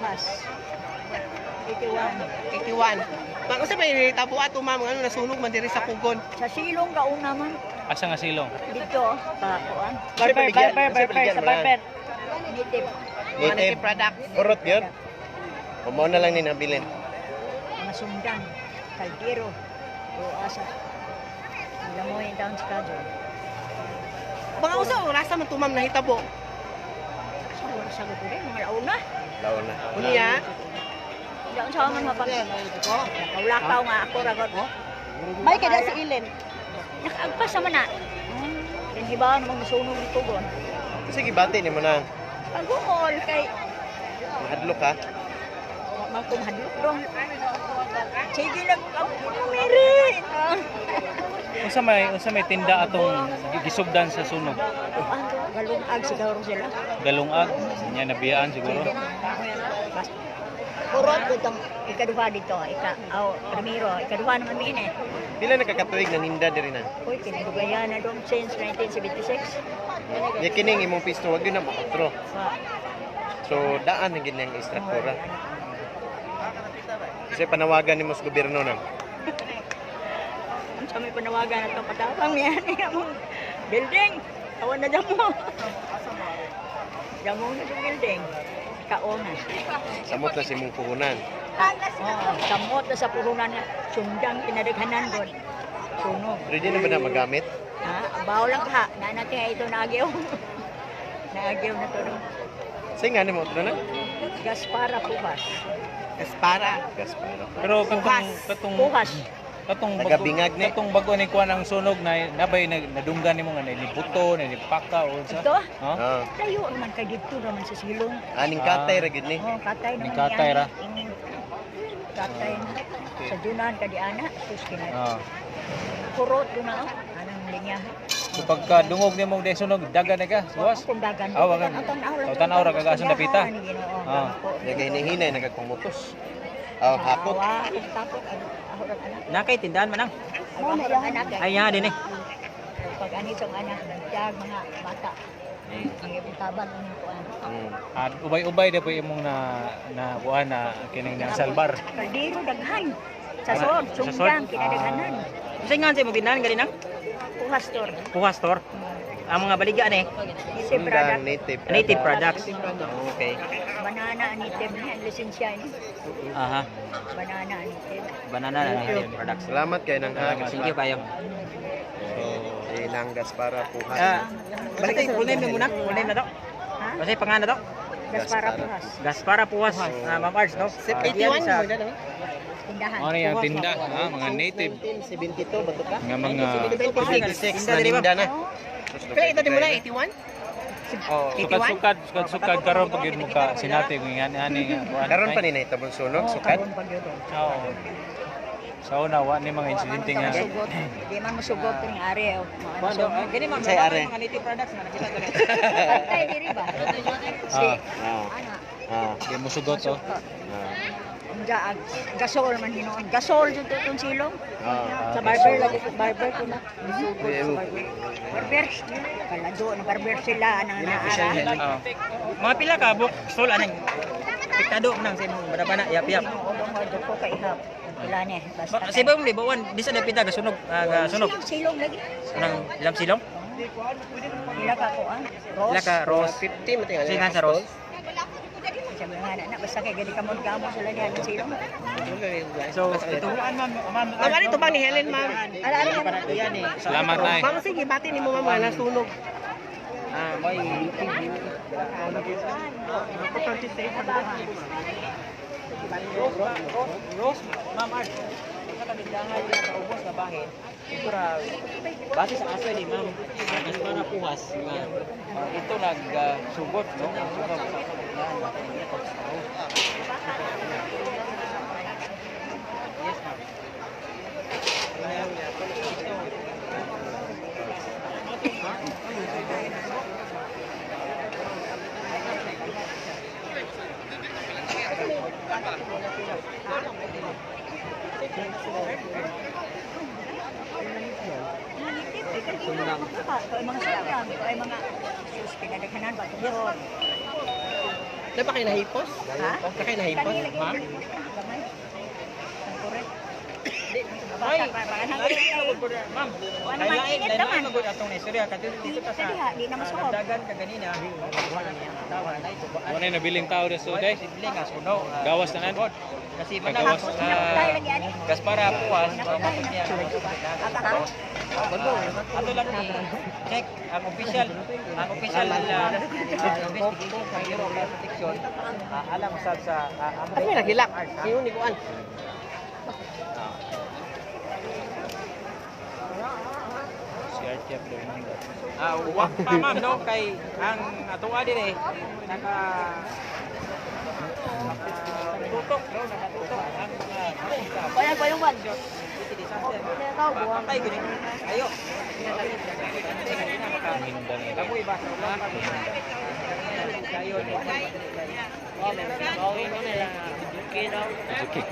Puhas. 81. 81. Ma'am, unsa may nitabo ato, ma'am, ano nasunog man diri sa kugon? Sa silong kauna man. Asa nga silong? Dito, pa kuan. Barber, barber, barber, sa barber. Native. Mga native products. Kurot yun. Kumo na lang ni nabilin. Mga sundan. Kaldero. O asa. Lamoy down sa kadyo. Mga unsa orasa man to, ma'am, nahitabo? Sa wala sa ko rin, mga launa. Laon na. Unya, Doon sa man mapag. Nakaulakaw nga ako ragot. May kada si Ilen. Nakaagpas naman na. Yung hibaw namang nasunog ni Tugon. Sige, bati ni mo na. Pag-uol kay Mahadlok ka. magkumhadlok dong. Sige lang ang meri. Unsa may tinda atong gisugdan sa sunog? Galungag siguro sila. Galungag, nya nabiyaan siguro. Kurot ko itong ikaduha dito. Ika, oh, primero, ikaduha naman min eh. Pila nakakatuig na ninda diri na. Uy, kinadugaya na dong since 1976. Ya kining imong pisto wag yun na maotro. Sa, So daan na gid niyang istruktura. Kasi panawagan nimo sa gobyerno na. Ang sa may panawagan na itong patawang niya niya mong building. Awan na damo. Damo na sa building. Kaonga. Samot na si imong puhunan. Oh, samot na sa puhunan nga. Sundang kinadaghanan doon. Sunog. Pero di na ba na magamit? Ha? Bawo lang ka. Nanati nga ito naagyaw. Naagyaw na to doon. Say nga nimo otro na. Gaspara Puhas. Gaspara. Gaspara. Pero katong katong Puhas. katong bago Nagabingag ni. katong bago ni kuan ang sunog na nabay nadunggan nimo nga nilibuto, nilipaka o unsa? Ito? Ha? Ah, Tayo naman kay dito naman sa silong. aning katay ra gid ni. Oh, katay naman Ning katay niya. ra. Katay na. Sa dunan ka di ana. Sus kinay. Ah. Kurot doon na. Oh. Anang linya. So pagka dungog nimo og sunog, dagan na ka, suwas. Kung dagan. Ah, wagan. Tanaw ra kag asa dapita. Ah. Nagahinay nagakumutos. Ah, hakot. Takot. Ako ra anak. Nakay tindahan man ang. Ako ra anak. Ay nga din eh. Pag ani sa anak, nagdag mga bata. Ang ibutaban ang kuan. Ah, ubay-ubay na po imong na na kuan na kining na salbar. Kaldero daghan. Sa sod, Sa sod? sundang kinadaghanan. Unsa nga sa imong tindahan gani nang? Puhas store. Puhas store. Ang mga baligya ni Native Sundang product. native. native products. Okay. Banana native ni ang lisensya ni. Aha. Banana native. Banana na native products. Salamat kay nang ha. Thank you kayo. Si Nang Gaspara Puhas. Ah, basta yung full name na muna, full name na to. Ha? Basta yung pangalan na to. Gaspara Puhas. Gaspara Puhas, Ma'am Arts, no? Sip 81 Sa, mo na. Tindahan. Ano yung tinda, ha? Mga native 1972 ba to ka? nga mga 76 Tinda na diri ba? ninda na. Pero ito din mo na 81? Oh. Sukad-sukad, sukad-sukad karon pag yun mo ka sinati kung ingani ani nga kuan. Karon pa ni nahitabong sunog, Oh, sukad. karon pa gyud. Oo. Sa una wa ni mga insidente nga. Masugot. Di man masugot ning ari. Oh. Mga masugot. Gani ma'am, Say, are. mga native products na nakita ko. Pantay diri ba? Si Ah, Ah. ana. Ah. di mo sugot oh. Ah. Unja ag gasol man hinuon. Gasol jud to itong silong. Ah. Sa barber lagi barber ko na. Barber. Kalado na barber sila anang naara. Ah. Mga pila ka book stall anang piktado nang sa imong banabana yap yap. Ginoo mo ko kay ihap. Pila ni basta. Sa ibang libawan, di sa dapita gasunog, gasunog. Silong, silong lagi. Anang ilang silong? Pila ka ko ah. Ros. Pila ka rose. 50 mo tingali. Sige nga sa rose. Sabi nga na, basta kay gani kamon kamo sila diha ng silong. So, ituhuan ma'am, ma'am. Ma'am, ano ito bang ni Helen, ma'am? Ala ala Yan eh. Salamat nay. Ma'am, sige, bati ni mo, ma'am, nga nasunog. Ah, may Rose, Rose, ma'am Art. Pagkakatindahan nila sa ubos na bahin, ito ra base sa aso ni ma'am, Gaspara Puhas nga ito nagsugot no, ang sunog sa tindahan ba niya. Yes, ma'am. Ay mga sundang, ay mga sus kinadaghanan ba to? Na ba kayo nahipos? Ha? Na kayo nahipos? Kani lagi Ma'am? gamay. Ang correct. Ay, Basta pa lain pa. ma'am. Wala Ay, naman, lain, init lain naman. magud atong istorya kadto dito Init ta sa sa diha, di na masuob. Dagdagan ka ganina. Wala na nabiling tao dito Wala day. posible nga suno. Gawas na nan. Kasi Kagawas. Tapos pinakutay lagi ani. Gaspara puwas, Pinakutay na. Ata Ato lang i-check ang official investigation sa Bureau of Fire Protection alang usab sa Ano may nagilak? Sino ni kuan? Si Archie daw nang. Wa pa, ma'am, no, kay ang atoa dire naka tutok, no, nakatutok ang mga Wala pa yung one. disaster. Patay gud ayo. Hinungdan nila. Kamoy ba sa ulan pa kayo? Okay.